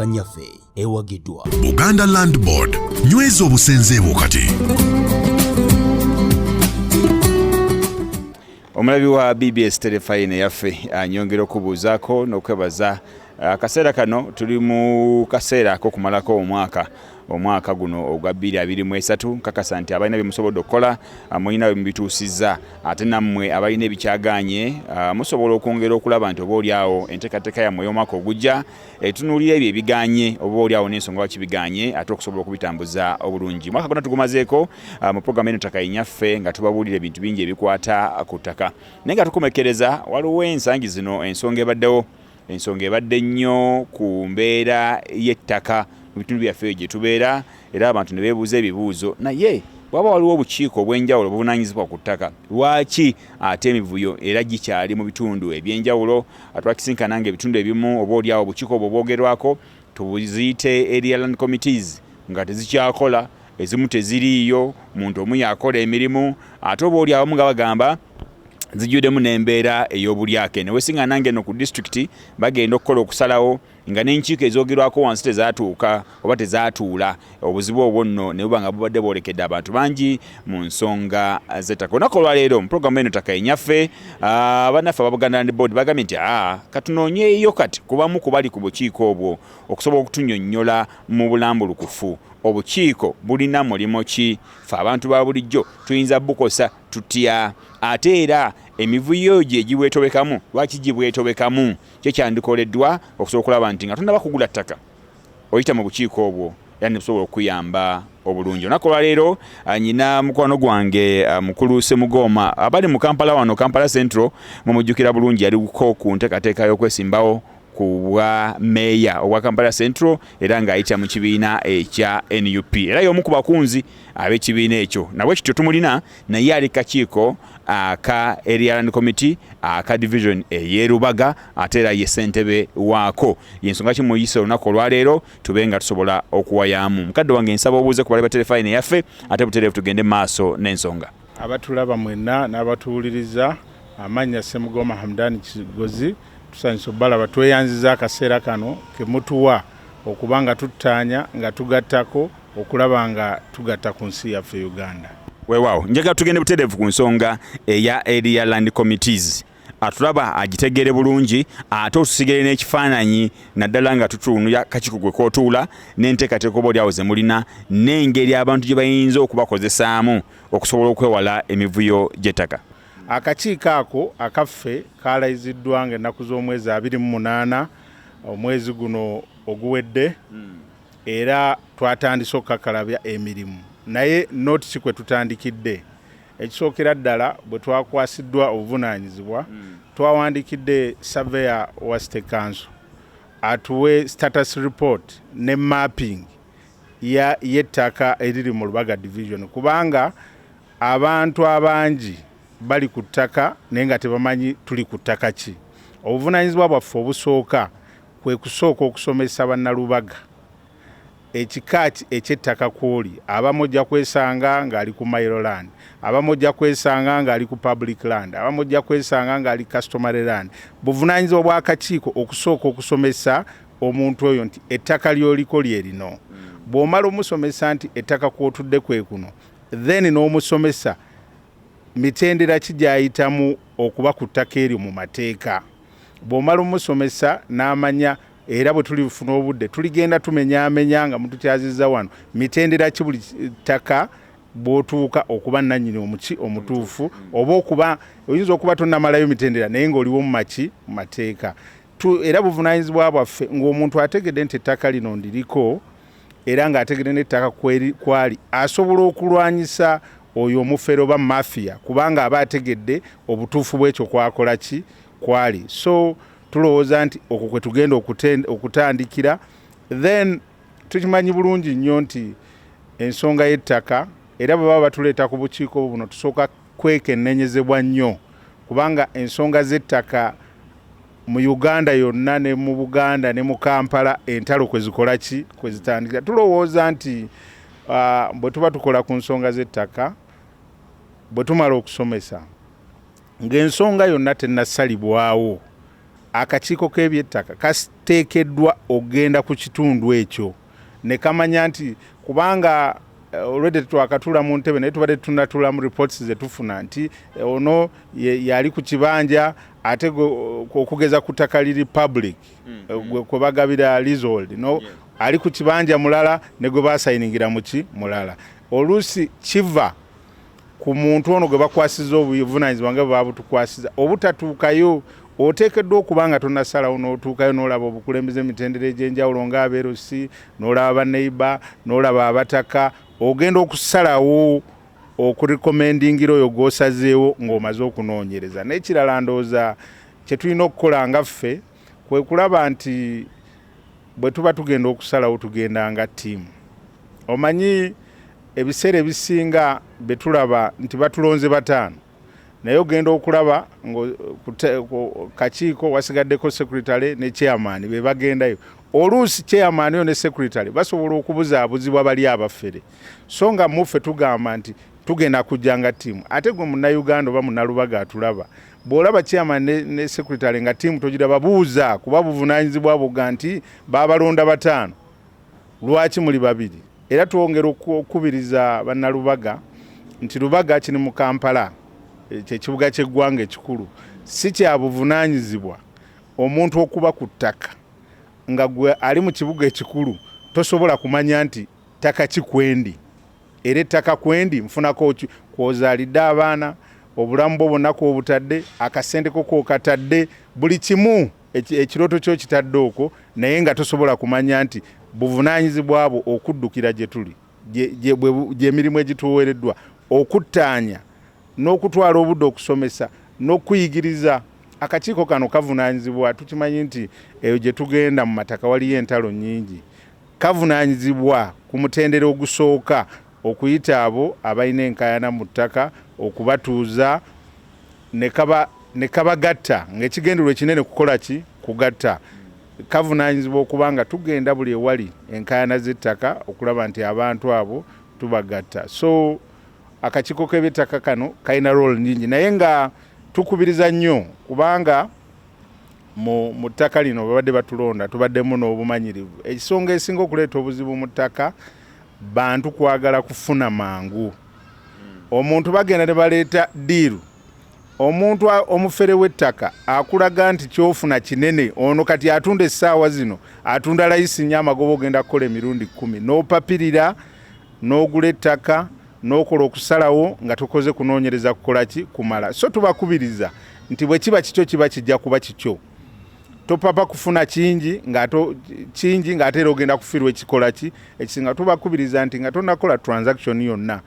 Ettaka Nnyaffe ewagiddwa Buganda Land Board. Nyweza obusenze bwo kati. Omulabi wa BBS Terefayina yaffe, anyongera okubuuzaako n'okwebaza. Akaseera kano tuli mu kaseera ak'okumalako omwaka guno ogwa 2023. Nkakasa nti abalina bye musobodde okukola, mulina bwe mubituusizza, ate nammwe abalina ebikyagaanye, musobola okwongera okulaba nti oba oliawo enteekateeka yammwe ey'omwaka ogujja etunuulira ebyo ebiganye, oba oliawo n'ensonga lwaki biganye, ate okusobola okubitambuza obulungi. Omwaka gonna tugumazeeko mu puroguramu eno Ttaka Nnyaffe, nga tubabuulira ebintu bingi ebikwata ku ttaka. Naye nga tukomekkereza, waliwo ensangi zino ensonga ebaddewo, ensonga ebadde nnyo ku mbeera y'ettaka mu bitundu byaffe eyo gye tubeera, era abantu ne beebuuza ebibuuzo. Naye bwaba waliwo obukiiko obw'enjawulo obuvunaanyizibwa ku ttaka, lwaki ate emivuyo era gikyali mu bitundu ebyenjawulo? Twakisinkana nga ebitundu ebimu oba oliawo obukiiko obwo bwogerwako, tubuziyite area land committees, nga tezikyakola, ezimu teziriiyo, muntu omu yakola emirimu, ate oba oli abamu nga bagamba zijjuddemu n'embeera ey'obulyake. Ne weesiŋŋaana ng'eno ku disitulikiti bagenda okukola okusalawo nga n'enkiiko ezoogerwako wansi tezaatuuka oba tezaatuula. Obuzibu obwo nno ne buba nga bubadde bwolekedde abantu bangi mu nsonga z'ettaka. Olunaku olwaleero mu puroguramu eno Ttaka Ennyaffe, bannaffe aba Buganda Land Board bagambye nti katunoonyeeyo kati kubamu ku bali ku bukiiko obwo okusobola okutunyonnyola mu bulambulukufu obukiiko bulina mulimu ki, ffe abantu ba bulijjo tuyinza bukosa tutya, ate era emivuyo gye egibwetobekamu lwaki gibwetobekamu, kye kyandikoleddwa okusobola okulaba nti nga tonnaba kugula ttaka oyita mu bukiiko obwo era ne busobola okuyamba obulungi. Olunaku olwaleero, nyina mukwano gwange, mukulu Semugooma, abali mu Kampala wano, Kampala Central, mumujjukira bulungi, yaliko ku nteekateeka y'okwesimbawo ku bwa meeya obwa Kampala Central era ng'ayita mu kibiina ekya NUP, era y'omu ku bakunzi ab'ekibiina ekyo. Nabwe kityo tumulina naye ali kakiiko aka Area Land Committee aka division ey'e Rubaga, ate era ye ssentebe waako. Y'ensonga ki muyise olunaku olwaleero tube nga tusobola okuwayaamu. Mukadde wange, nsaba obuuze ku bali ba terefayina eyaffe, ate butereevu tugende maaso n'ensonga. Abatulaba mwenna n'abatuwuliriza, amannya Semugoma Hamdani Kigozi. Tusanyusa obalaba, tweyanziza akaseera kano kemutuwa okuba nga tuttaanya nga tugattako okulaba nga tugatta ku nsi yaffe Uganda. Weewaawo, njagala tugende butereevu ku nsonga eya area land committees, atulaba agitegeere bulungi, ate otusigere n'ekifaananyi, naddala nga tutuunula kakiiko gwe kootuula n'enteekateeka oba oliawo ze mulina n'engeri abantu gye bayinza okubakozesaamu okusobola okwewala emivuyo gy'ettaka. Akakiiko ako akaffe kalayiziddwa nga ennaku z'omwezi 28 omwezi guno oguwedde, era twatandise okukakalabya emirimu. Naye nooti ki kwe tutandikidde? Ekisookera ddala, bwe twakwasiddwa obuvunaanyizibwa, twawandikidde surveyor wa City Council atuwe status report ne mapping y'ettaka eriri mu Lubaga Division, kubanga abantu abangi bali ku ttaka naye nga tebamanyi tuli ku ttaka ki. Obuvunaanyizibwa bwaffe obusooka kwe kusooka okusomesa bannalubaga ekika ki eky'ettaka kw'oli. Abamu ojja kwesanga ng'ali ku mailo land, abamu ojja kwesanga ng'ali ku public land, abamu ojja kwesanga ng'ali customary land. Buvunaanyizibwa bw'akakiiko okusooka okusomesa omuntu oyo nti ettaka ly'oliko lye lino. Bw'omala omusomesa nti ettaka kw'otudde kwe kuno, then n'omusomesa mitendera ki gy'ayitamu okuba ku ttaka eryo mu mateeka. Bw'omala omusomesa n'amanya, era bwe tulifuna obudde tuligenda tumenyaamenya nga mutukyazizza wano mitendera ki buli ttaka bw'otuuka okuba nannyini omuki omutuufu, oba okuba oyinza okuba tonnamalayo mitendera naye ng'oliwo mu maki mu mateeka. Era buvunaanyizibwa bwaffe ng'omuntu ategedde nti ettaka lino ndiriko, era ng'ategedde n'ettaka kwali, asobola okulwanyisa oyo omufere oba mafia, kubanga aba ategedde obutuufu bw'ekyo kwakola ki kwali. So tulowooza nti okwo kwe tugenda okutandikira. Then tukimanyi bulungi nnyo nti ensonga y'ettaka, era bwe baba batuleeta ku bukiiko buno tusooka kwekennenyezebwa nnyo, kubanga ensonga z'ettaka mu Uganda yonna ne mu Buganda ne mu Kampala entalo kwe zikola ki kwe zitandikira. Tulowooza nti bwe tuba tukola ku nsonga z'ettaka, bwe tumala okusomesa ng'ensonga yonna tennasalibwawo. Akakiiko k'ebyettaka kateekeddwa okugenda ku kitundu ekyo ne kamanya nti, kubanga already twakatuula mu ntebe, naye tubadde tunatuula mu reports ze tufuna nti ono yali ku kibanja, ate okugeza ku ttaka liri public kwe bagabira leasehold, no ali ku kibanja mulala ne gwe basayiningira muki mulala. Oluusi kiva ku muntu ono gwe bakwasiza obuvunanyizibwa nga bwe babutukwasiza obutatuukayo. Oteekeddwa okuba nga tonasalawo n'otuukayo n'olaba obukulembeze emitendera egy'enjawulo ng'abeerosi, n'olaba baneiba, n'olaba abataka. Ogenda okusalawo okurecommendingira oyo gw'osazeewo ng'omaze okunoonyereza. N'ekirala, ndowooza kye tulina okukola nga ffe kwe kulaba nti bwe tuba tugenda okusalawo, tugenda nga ttiimu. Omanyi, ebiseera ebisinga bye tulaba nti batulonze bataano, naye ogenda okulaba kakiiko wasigaddeko secretary ne chairman be bagendayo. Oluusi chairman oyo ne secretary basobola okubuzaabuzibwa bali abafere. So nga muffe tugamba nti tugenda kujja nga ttiimu. Ate gwe Munnayuganda oba Munnalubaga atulaba, bw'olaba chairman ne secretary nga ttiimu togiraba, buuza, kuba buvunaanyizibwa buga nti babalonda bataano, lwaki muli babiri? Era twongera okukubiriza Bannalubaga nti Lubaga kiri mu Kampala, kyekibuga ky'eggwanga ekikulu. Si kya buvunaanyizibwa omuntu okuba ku ttaka nga gwe ali mu kibuga ekikulu tosobola kumanya nti ttaka ki kwendi, era ettaka kwendi nfunako kwozaalidde abaana, obulamu bwo bwonna kwobutadde, akasente ko kwokatadde, buli kimu, ekirooto kyo kitadde okwo, naye nga tosobola kumanya nti buvunaanyizibwa bwo okuddukira gye tuli, gyemirimu egituweereddwa okuttaanya n'okutwala obudde okusomesa n'okuyigiriza. Akakiiko kano kavunaanyizibwa, tukimanyi nti eyo gye tugenda mu mataka waliyo entalo nnyingi. Kavunaanyizibwa ku mutendera ogusooka okuyita abo abalina enkaayana mu ttaka, okubatuuza ne kabagatta ng'ekigendererwa ekinene kukola ki? Kugatta. Kavunaanyizibwa okuba nga tugenda buli ewali enkaayana z'ettaka okulaba nti abantu abo tubagatta. So akakiiko k'ebyettaka kano kalina role nyingi, naye nga tukubiriza nnyo, kubanga mu ttaka lino babadde batulonda, tubaddemu n'obumanyirivu. Ekisonga esinga okuleeta obuzibu mu ttaka, bantu kwagala kufuna mangu. Omuntu bagenda ne baleeta deal, omuntu omufere w'ettaka akulaga nti kyofuna kinene. Ono kati atunda essaawa zino, atunda layisi nnyo, amagoba ogenda kukola emirundi 10. N'opapirira n'ogula ettaka n'okola okusalawo nga tokoze kunoonyereza kukola ki? Kumala. So tubakubiriza nti bwe kiba kikyo, kiba kijja kuba kikyo. Topapa kufuna kingi ng'ate kingi ng'ate era ogenda kufiirwa ekikola ki? Ekisinga. Tubakubiriza nti nga tonakola transaction yonna,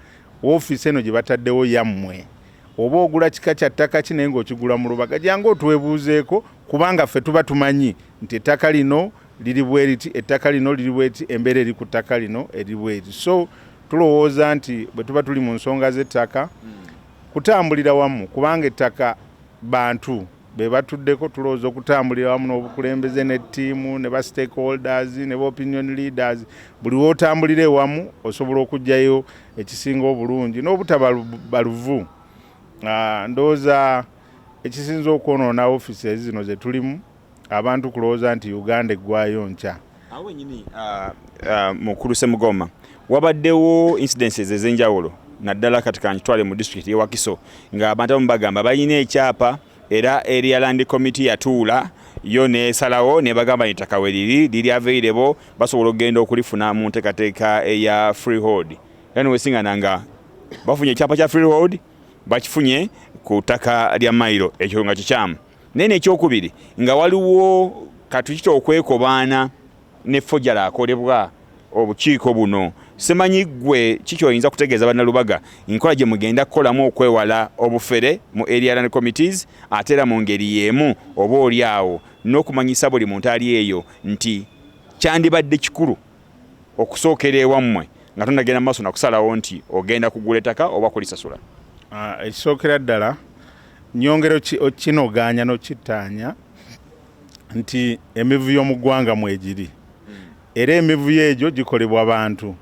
woofiisi eno gye bataddewo yammwe, oba ogula kika kya ttaka ki, naye ng'okigula mu Lubaga, jangu otwebuuzeeko, kubanga ffe tuba tumanyi nti ettaka lino liri bwe riti, ettaka lino liri bwe riti, embeera eri ku ttaka lino eri bwe riti. So tulowooza nti bwe tuba tuli mu nsonga z'ettaka, kutambulira wamu, kubanga ettaka bantu be batuddeko. Tulowooza okutambulira wamu n'obukulembeze ne ttiimu ne ba stakeholders ne ba opinion leaders, buli w'otambulira ewamu osobola okuggyayo ekisinga obulungi n'obutaba baluvu. Ndowooza ekisinza okwonoona ofiisi zino ze tulimu, abantu kulowooza nti Uganda eggwayo nkya. Awo wenyini, mukulu Semugoma, wabaddewo incidences ez'enjawulo, naddala kati kankitwale mu disitulikiti y'e Wakiso, ng'abantu abamu bagamba balina ekyapa, era area land committee yatuula yo nesalawo nebagamba nti ettaka we liri liri available, basobola okugenda okulifuna mu nteekateeka eya freehold. Era newesingana nga bafunye ekyapa kya freehold, bakifunye ku ttaka lya mayiro, ekyo nga kikyamu. Naye nekyokubiri, nga waliwo katukita okwekobaana ne forgery akolebwa obukiiko buno. Simanyi ggwe kikyoyinza kutegeeza Bannalubaga nkola gye mugenda kukolamu okwewala obufere mu area land committees, ate era mu ngeri y'emu oba oli awo n'okumanyisa buli muntu ali eyo nti kyandibadde kikulu okusookera ewammwe nga tonagenda mu maaso nakusalawo nti ogenda kugula ettaka oba kulisasula. Ekisookera ddala, nyongera okinogaanya n'okittaanya nti emivuyo mu ggwanga mwegiri, era emivuyo egyo gikolebwa bantu.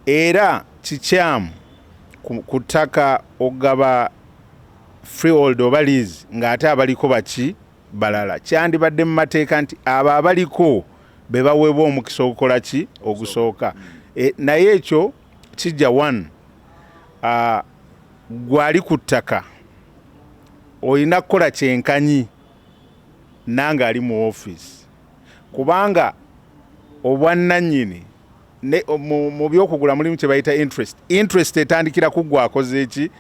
Era kikyamu ku ttaka okugaba freehold oba lease ng'ate abaliko baki? Balala kyandibadde mu mateeka nti abo abaliko be baweebwa omukisa ogukola ki ogusooka. Naye ekyo kijja one, gwali ku ttaka olina kukola kyenkanyi nange ali mu ofiisi, kubanga obwannannyini mu byokugula mulimu kye bayita interest. Interest etandikira ku gwe akoze eki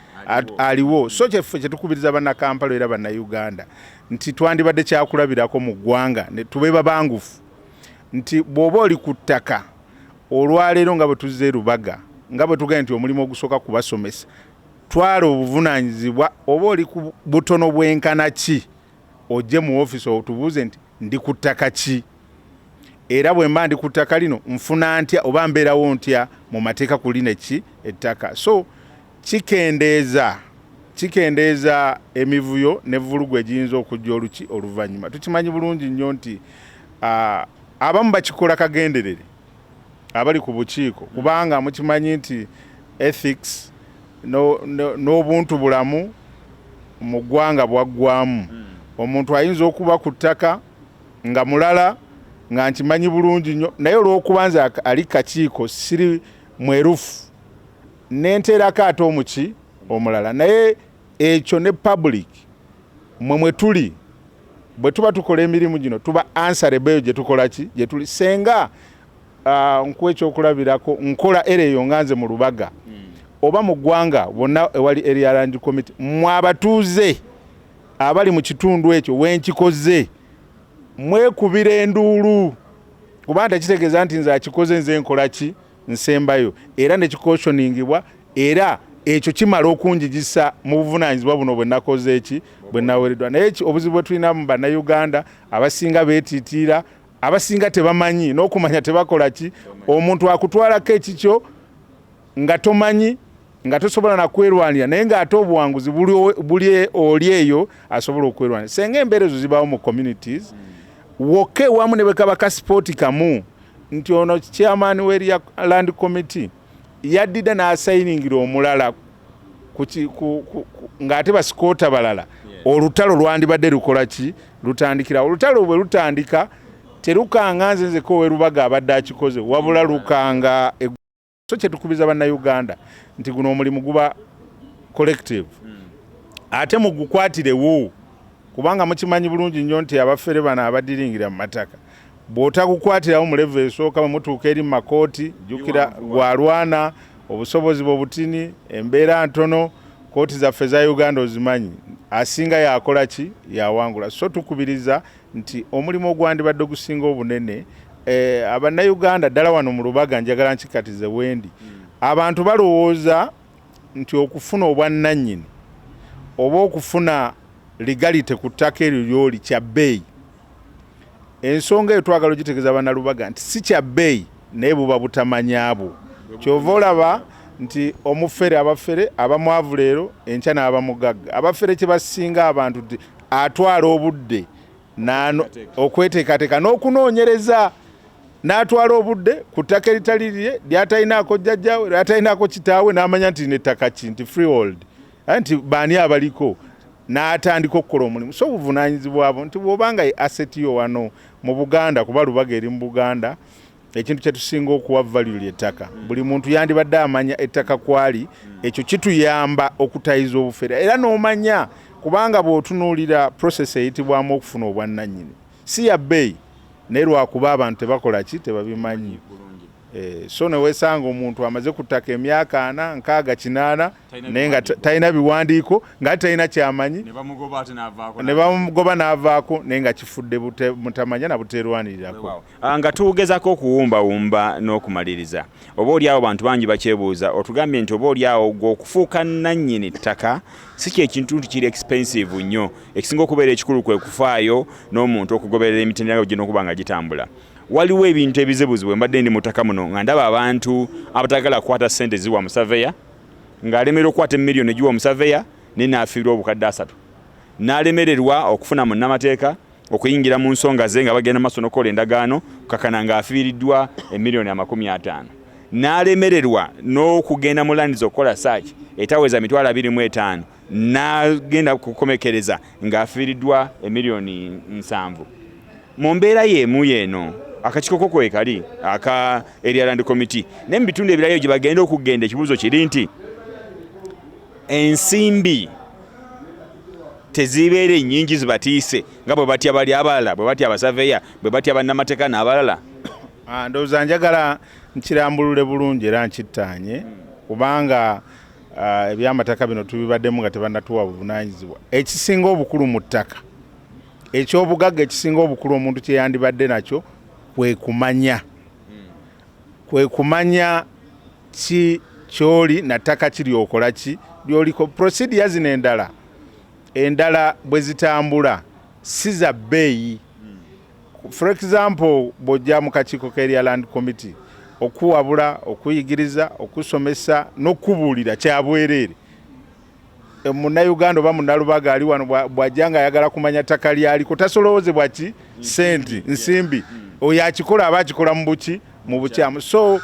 aliwo. So kyeffe kyetukubiriza Bannakampala era Bannayuganda nti twandibadde kyakulabirako mu ggwanga ne tube babangufu nti bw'oba oli ku ttaka olwaleero, nga bwe tuzze e Lubaga, nga bwe tugambye nti omulimu ogusooka kubasomesa, twala obuvunaanyizibwa oba oli ku butono bwenkana ki, ojje mu ofiisi otubuuze nti ndi ku ttaka ki, era bwe mba ndi ku ttaka lino nfuna ntya oba mbeerawo ntya mu mateeka ku lino eki ettaka. So kikendeeza emivuyo nevvulugu egiyinza okujja oluki oluvannyuma. Tukimanyi bulungi nnyo nti abamu bakikola kagenderere abali ku bukiiko, kubanga mukimanyi nti ethics n'obuntu bulamu mu ggwanga bwaggwamu. Omuntu ayinza okuba ku ttaka nga mulala nga nkimanyi bulungi nnyo, naye olw'okuba nze ali kakiiko siri mwerufu nenteerako ate omuki omulala. Naye ekyo ne public mwe tuli, bwe tuba tukola emirimu gino tuba answerable eyo gye tukola ki gye tuli. Senga nkuwa ekyokulabirako, nkola era eyo nga nze mu Lubaga oba mu ggwanga bonna ewali area land committee, mwe abatuuze abali mu kitundu ekyo wenkikoze mwekubira enduulu, kubanga tekitegeeza nti nze akikoze nze nkola ki nsembayo, era nekicautioningibwa, era ekyo kimala okunjigisa mu buvunaanyizibwa buno bwe nakoze eki bwe nawereddwa. Naye obuzibu bwe tulina mu Bannayuganda, abasinga beetiitiira, abasinga tebamanyi n'okumanya tebakola ki. Omuntu akutwalako ekikyo nga tomanyi, nga tosobola nakwerwanira, naye ng'ate obuwanguzi buli oli eyo asobola okwerwanira. Senga embeera ezo zibaawo mu communities wokka ewamu ne bwe kaba ka spot kamu nti ono chairman w'area land committee yaddidde n'asayiningira omulala ng'ate basquatter balala, olutalo lwandibadde lukola ki lutandikira. Olutalo bwe lutandika terukanga nze nzeko owerubaga abadde akikoze, wabula lukanga. So kyetukubiza Bannayuganda nti guno omulimu guba collective, ate mugukwatirewo, kubanga mukimanyi bulungi nnyo nti abafere bano abadiringira mu mataka bw'otagukwatirawo mu level esooka, bwe mutuuka eri mu makooti, jjukira gwalwana obusobozi bwe butini, embeera ntono, kooti zaffe za Uganda ozimanyi, asinga yakola ki yawangula. So tukubiriza nti omulimu ogwandibadde ogusinga obunene, Abannayuganda ddala wano mu Lubaga, njagala nkikatize wendi, abantu balowooza nti okufuna obwannannyini oba okufuna legality ku ttaka eryo lyoli kya bbeeyi. Ensonga eyo twagala ogitegeeza Bannalubaga nti si kya bbeeyi, naye buba butamanyabwo. Kyova olaba nti omufere, abafere abamwavu leero, enkya n'abamugagga. Abafere kye basinga abantu nti atwala obudde okweteekateeka n'okunoonyereza, n'atwala obudde ku ttaka eritali lirye, lyatalinaako jjajjaawe, lyatalinaako kitaawe, n'amanya nti nettaka ki nti freehold, nti baani abaliko, n'atandika okukola omulimu. So obuvunaanyizibwabo nti bw'obanga ye asset yo wano mu Buganda, kuba Lubaga eri mu Buganda, ekintu kyetusinga okuwa value lyettaka. Buli muntu yandibadde amanya ettaka kwali. Ekyo kituyamba okutayiza obufere era n'omanya, kubanga bw'otunuulira process eyitibwamu okufuna obwannannyini si ya bbeeyi, naye lwakuba abantu tebakola ki tebabimanyi. So newesanga omuntu amaze ku ttaka emyaka 40, 60, 80, naye nga talina biwandiiko, nga talina kyamanyi, ne bamugoba n'avaako, naye nga kifudde mutamanya na buteerwanirirako. Nga tugezako okuwumbawumba n'okumaliriza, oba oli awo bantu bangi bakyebuuza, otugambye nti oba oli awo gwe okufuuka nannyini ttaka si kyekintu nti kiri expensive nnyo, ekisinga okubeera ekikulu kwe kufaayo n'omuntu okugoberera emitendera gino okuba nga gitambula. Waliwo ebintu ebizibuzibu. Mbadde ndi mu ttaka muno nga ndaba abantu abatagala kukwata ssente ziwa musaveya, ng'alemera okukwata emiliyoni egiwa omusaveya, naye n'afiirwa 300,000, n'alemererwa okufuna munnamateeka okuyingira mu nsonga ze nga bagenda maaso n'okukola endagaano, kakana ng'afiiriddwa emiliyoni 50. N'alemererwa n'okugenda mu lands okukola search etaweza 25,000, n'agenda kukomekereza ng'afiiriddwa 70 million. Mu mbeera y'emu yeeno, akakiiko ko kwekali aka Area Land Committee naye mu bitundu ebirala gye bagenda okugenda, ekibuuzo kiri nti ensimbi tezibeera ennyingi zibatiise nga bwe batya bali abalala, bwe batya abasaveya, bwe batya bannamateeka n'abalala? Ndowooza njagala nkirambulule bulungi era nkittaanye, kubanga ebyamataka bino tubibaddemu nga tebannatuwa buvunaanyizibwa. Ekisinga obukulu mu ttaka, ekyobugagga ekisinga obukulu omuntu kye yandibadde nakyo, kwe kumanya, kwe kumanya ki kyoli na ttaka ki lyokola ki lyoliko. Procedure zino endala bwe zitambula si za bbeeyi. For example, bw'ojja mu kakiiko ka Area Land Committee, okuwabula, okuyigiriza, okusomesa n'okubuulira kyabwereere. Munnayuganda oba munnalubaga ali wano bw'ajja nga ayagala kumanya ttaka lyaliko, tasolowoozebwa ki senti nsimbi. Oyo akikola aba akikola mu buki, mu bukyamu. So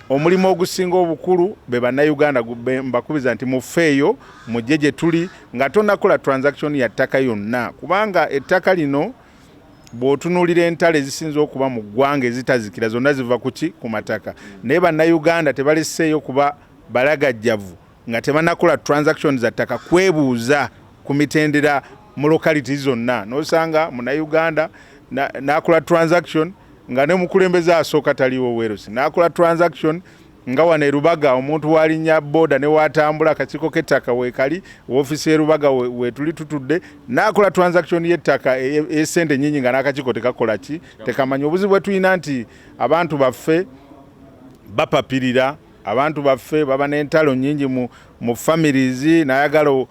omulimu ogusinga obukulu be bannayuganda mbakubiza nti mufeeyo, mujje gye tuli nga tonakola transaction ya ttaka yonna, kubanga ettaka lino bw'otunuulira entalo ezisinza okuba mu ggwanga ezitazikira zonna ziva kuki? Ku mataka. Naye bannayuganda tebaleseeyo kuba balagajjavu nga tebanakola transaction za ttaka kwebuuza ku mitendera mu locality zonna. N'osanga munnayuganda n'akola transaction nga ne mukulembeze asooka taliiwo weerusi, n'akola transaction nga wano erubaga omuntu walinnya boda ne watambula, akakiiko k'ettaka weekali, woofiisi y'erubaga wetuli tutudde, n'akola transaction y'ettaka ey'essente nnyingi nga n'akakiiko tekakola ki, tekamanya. Obuzibu bwe tulina nti abantu baffe bapapirira, abantu baffe baba n'entalo nnyingi mu families, n'ayagala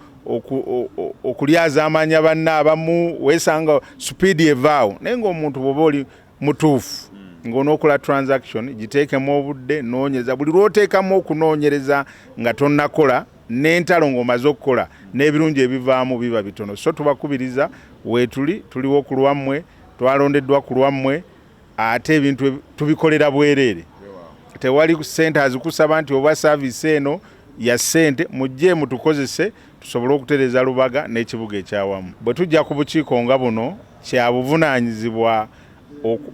okulyaza amaanya banna abamu, weesanga speed evaawo. Naye ng'omuntu bw'oba oli mutuufu ng'onookola transaction, giteekemu obudde, noonyeza. Buli lw'oteekamu okunoonyereza nga tonnakola, n'entalo ng'omaze okukola, n'ebirungi ebivaamu biba bitono. So tubakubiriza, weetuli, tuliwo ku lwammwe, twalondeddwa ku lwammwe, ate ebintu tubikolera bwereere. Tewali sente azikusaba nti oba service eno ya ssente. Mujje mutukozese tusobole okutereeza Lubaga n'ekibuga ekyawamu. Bwe tujja ku bukiiko nga buno, kya buvunaanyizibwa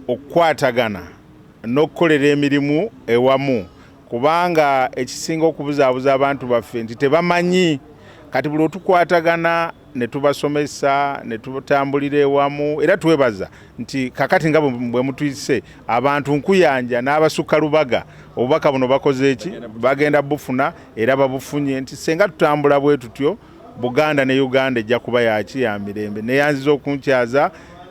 okukwatagana n'okukolera emirimu ewamu, kubanga ekisinga okubuzaabuza abantu baffe nti tebamanyi. Kati buli otukwatagana ne tubasomesa ne tutambulira ewamu, era twebaza nti kakati nga bwe mutuyise abantu nkuyanja n'abasukka Lubaga, obubaka buno bakoze eki, bagenda bufuna era babufunye nti senga tutambula bwe tutyo, Buganda ne Uganda ejja kuba yaki, ya mirembe. Neyanziza okunkyaza.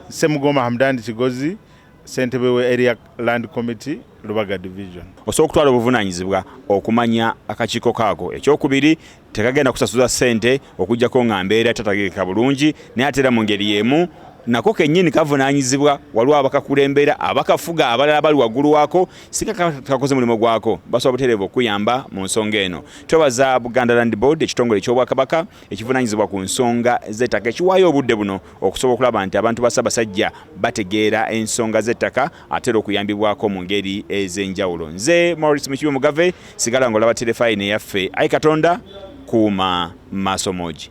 Semugoma Hamdandi Kigozi, ssentebe we Area Land Committee, Lubaga Division. Osobola okutwala obuvunaanyizibwa okumanya akakiiko kaako. Ekyokubiri, tekagenda kusasuza ssente okuggyako nga mbeera tatategeka bulungi, naye ate era mu ngeri y'emu nako kennyini kavunaanyizibwa. Waliwo abakakulembera, abakafuga, abalala bali waggulu waako. Singa kakoze mulimu gwako, basobola butereevu okuyamba mu nsonga eno. Twebaza Buganda Land Board, ekitongole ekyobwakabaka ekivunaanyizibwa ku nsonga z'ettaka, ekiwaayo obudde buno okusobola okulaba nti abantu ba Ssaabasajja bategeera ensonga z'ettaka ate era okuyambibwako mu ngeri ez'enjawulo. Nze Maurice Mukibi Mugave, sigala ng'olaba terefayina eyaffe. Ayi Katonda, kuuma maaso moogi.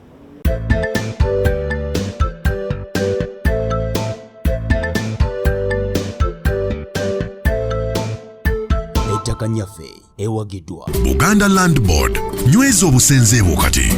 Ettaka Nnyaffe ewagiddwa Buganda Land Board. Nyweza obusenze bwo kati.